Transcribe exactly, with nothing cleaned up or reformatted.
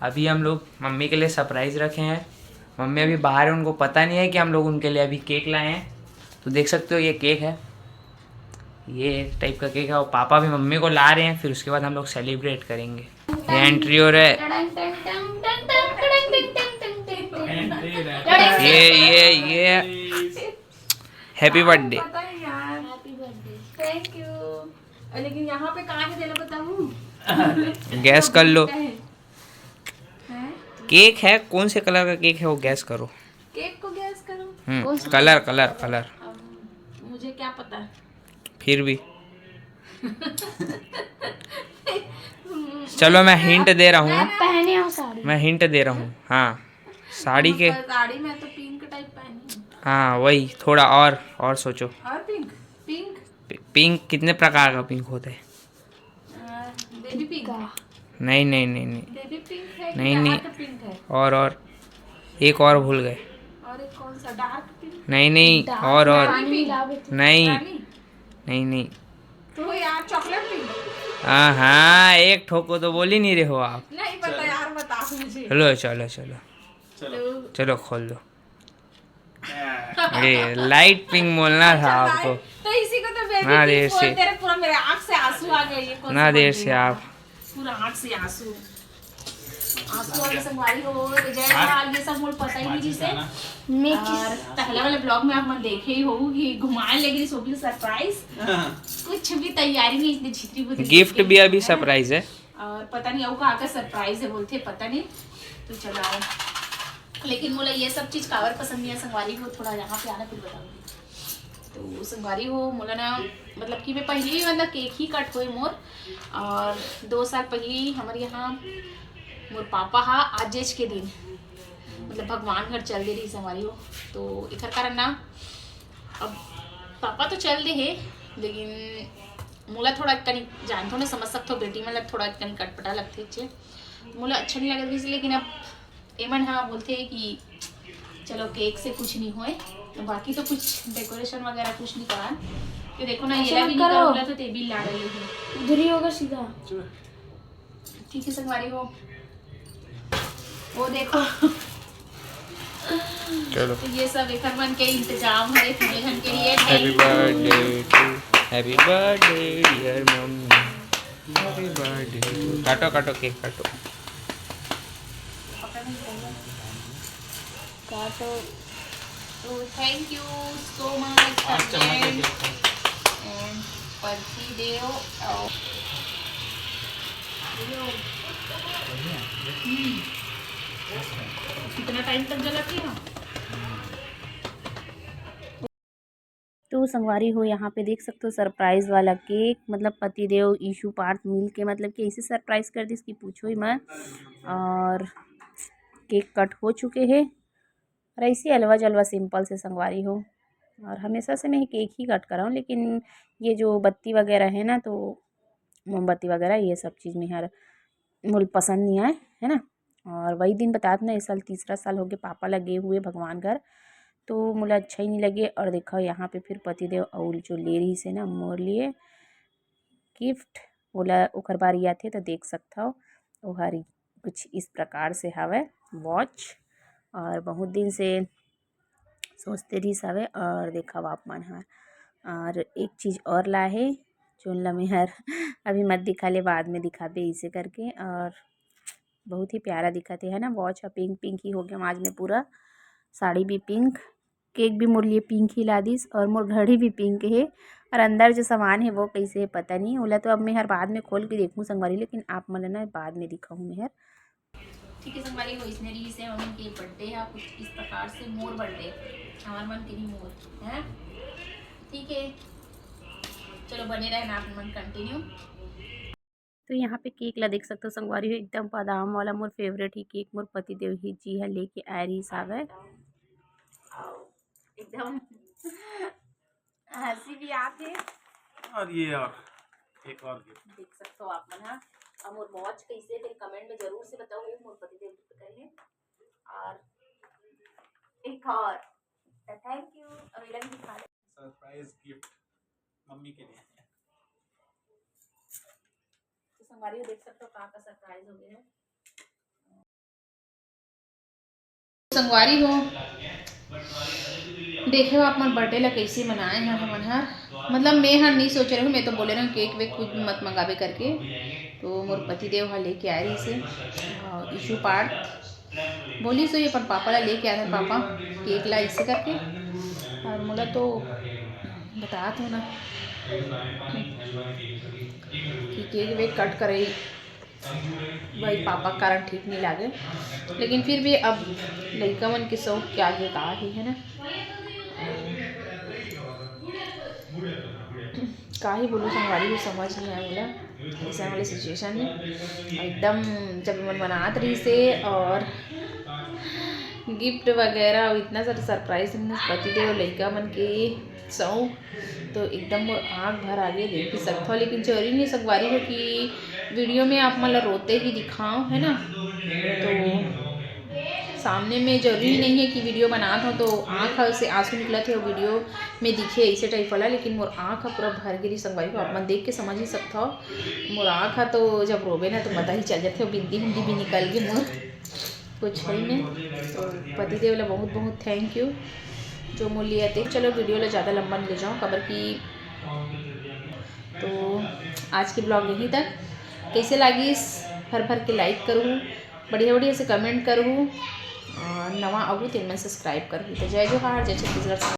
अभी हम लोग मम्मी के लिए सरप्राइज़ रखे हैं। मम्मी अभी बाहर है, उनको पता नहीं है कि हम लोग उनके लिए अभी केक लाए हैं। तो देख सकते हो, ये केक है, ये टाइप का केक है। और पापा भी मम्मी को ला रहे हैं, फिर उसके बाद हम लोग सेलिब्रेट करेंगे। ये एंट्री हो रहा है। ये ये ये हैप्पी बर्थडे। पता है यार। Thank you. लेकिन यहाँ पे कहाँ है देना बताऊँ? गैस कर लो। हैं? केक है, कौन से कलर का केक है वो गैस करो। केक को गैस करो। हम्म, कलर कलर कलर। अब मुझे क्या पता। फिर भी चलो, मैं हिंट दे रहा हूँ। पहने हो साड़ी। मैं हिंट दे रहा हूँ। हाँ, साड़ी के साड़ी में तो पिंक टाइप पहनी हूँ। हाँ, वही, थोड़ा और और सोचो। और पिंक? पिंक? पि- पिंक कितने प्रकार का पिंक होता है? Baby pink. नहीं नहीं नहीं नहीं। बेबी पिंक है कि नहीं, नहीं। डार्क पिंक है? और और एक और भूल गए। और एक कौन सा? Dark pink? नहीं नहीं, और और रानी पिंक? नहीं। रानी? नहीं नहीं। तो यार, चॉकलेट पिंक? हाँ हाँ, एक ठोको तो बोल ही नहीं रहे हो आप। नहीं पता यार, बताओ मुझे। चलो चलो चलो, तो चलो खोल दो। ये लाइट पिंक बोलना था आपको। तो इसी को तो बेबी ना पिंक देर से। बोलते रहे। पूरा मेरे आँख से आंसू आ गए। ये कौन ना सा देर बर्थडे से है? आप। पूरा आँख से आंसू, आंसू आ गए संगवारी हो। तो जय लाल, ये सब मोर पता ही नहीं जिसे। मैं और पहला वाला ब्लॉग में आप मन देखे ही हो कि घुमाए लेकिन सोबी सरप्राइज कुछ भी तैयारी नहीं, इतनी छितरी बुतरी गिफ्ट करके भी अभी है ना? सरप्राइज है। और पता नहीं अउ का का सरप्राइज है बोलते, पता नहीं। तो चलाओ, लेकिन मोला ये सब चीज काबर पसंद नहीं है संगवारी हो, थोड़ा यहाँ पे आना फिर बताऊंगी। तो संगवारी हो, मोला ना, मतलब कि मैं पहले ही, मतलब, केक ही कट हुए मोर, और दो साल पहले ही हमारे यहाँ मोर पापा हा आजेच के दिन, मतलब, भगवान घर चल दे रही संगवारी हो। तो एकर कारण ना, अब पापा तो चल दे हे, लेकिन मोला थोड़ा कनी, जानथो ना, समझ सकथो, बेटी मतलब थोड़ा कनी कटपटा लगथे चे, मोला अच्छा नहीं लगत रहिस। लेकिन अब एमन हा बोलथे कि चलो, केक से कुछ नहीं होए, तो बाकी तो कुछ डेकोरेशन वगैरह कुछ नहीं करान। तो देखो ना, ये ऐसा भी मत नहीं करो। करा तो टेबल ला रही है। उधर ही होगा सीधा। ठीक है संगवारी हो, वो देखो। चलो। तो ये सब एकर मन के इंतजाम है पूरे जन के लिए। Happy birthday to, happy birthday dear mummy, happy birthday to। काटो काटो, केक काटो। काटो। तो thank you so much again। And पति देव, और हम्म। कितना टाइम तक जलाती हो? तो संगवारी हो, यहाँ पे देख सकते हो सरप्राइज वाला केक, मतलब पतिदेव ईशु पार्थ मिल के, मतलब कि ऐसे सरप्राइज कर दिस कि पूछो ही मत। और केक कट हो चुके हैं और ऐसे हलवा जलवा सिंपल से संगवारी हो। और हमेशा से मैं केक ही कट कराऊँ, लेकिन ये जो बत्ती वगैरह है ना, तो मोमबत्ती वगैरह ये सब चीज़ में हर मोल पसंद नहीं आए, है ना। और वही दिन बतात ना, इस साल तीसरा साल हो गया पापा लगे हुए भगवान घर, तो मोला अच्छा ही नहीं लगे। और देखो यहाँ पे फिर पतिदेव अउ जो ले रही से ना मोर लिए गिफ्ट, ओला ओकर बारी आथे तो देख सकथव। ओहर कुछ इस प्रकार से हवय वॉच, और बहुत दिन से सोचते रहिस हवे। और देखव आप मन ह, और एक चीज़ और ला हे, जोन ला मैं हर अभी मत दिखा ले, बाद में दिखाबे इसे करके। और बहुत ही प्यारा दिखत हे, है ना। वॉच ह पिंक पिंक ही हो गया आज में पूरा, साड़ी भी पिंक, केक भी मोर लिए पिंक ही ला दिस और मोर घड़ी भी पिंक हे। और अंदर जो सामान है वो कैसे है पता नहीं, ओला तो अब मैं हर बाद में खोल के देखूँ संगवारी, लेकिन आप मन ला ना बाद में दिखाऊँ मैं हर। ठीक है संगवारी हो, इसने रही से मम्मी के बर्थडे है कुछ इस प्रकार से, मोर बर्थडे, हमार मन के नहीं मोर है। ठीक है, चलो बने रहना आप मन कंटिन्यू। तो यहाँ पे केक ला देख सकते हो संगवारी हो, एकदम बादाम वाला मोर फेवरेट ही केक मोर पतिदेव ही जी ह लेके आए रहिस हावय। एकदम हंसी भी आते। और ये और एक और गिफ्ट। देख सकते हो आप मन हा। और मोर वॉच कैसे है, तेरे कमेंट में जरूर से बताओ, मोर पति देव गिफ्ट करे हैं। और एक और थैंक यू, अवेलन दिखा दे। सरप्राइज गिफ्ट मम्मी के लिए। तो संगवारी हो देख सकते हो का का सरप्राइज हो गया है। संगवारी हो, देखे हो आप मन birthday ला कइसे मनाए हन हमन हर। मतलब मैं हर नहीं सोचे रहूँ, मैं तो बोले रहूँ cake वेक कुछ मत मंगाबे करके। तो मोर पति देव ह लेके आए रहिस हे, अ, issue part बोलिस हे अपन पापा ला लेके आए हन पापा cake ला, ऐसे करके। और मोला तो बतात हो ना कि cake वेक cut करे भाई पापा के कारण ठीक नहीं लागे, लेकिन फिर भी अब लइका मन के शौक के आगे का ही है ना। का ही बोलूँ संगवारी, भी समझ नहीं आए मोला ऐसा वाले situation में। एकदम जब मन मनात रहिस हे और gift वगैरह, इतना सारा surprise, पति देव, लइका मन के शौक, तो एकदम मोर आँख भर आगे, देख भी सकत हो। लेकिन जरूरी नहीं संगवारी हो कि video में आप मन ला रोते ही दिखाओ, है ना। तो सामने में जरूरी नहीं है कि video बनात हो तो आँख से आंसू निकलत हे, video में दिखे ऐसे type वाला, लेकिन मोर आँख ह पूरा भर गे रहिस संगवारी हो। आप मन देख के समझ ही सकत हो, मोर आँख ह तो जब रोबे ना तो पता ही चल जाथे, बिंदी हिंदी भी निकल गे मोर। कुछ है ही नहीं। तो पति देव ला बहुत बहुत thank you जो मोर लिए आते। चलो video ला ज़्यादा लंबा नहीं ले जाऊँ, काबर कि तो आज के vlog यहीं तक। कैसे लागिस, भर भर के like करूँ, बढ़िया बढ़िया से comment करूँ, और नवा आगू तेन मन subscribe करूँ। तो जय जोहार, जय छत्तीसगढ़।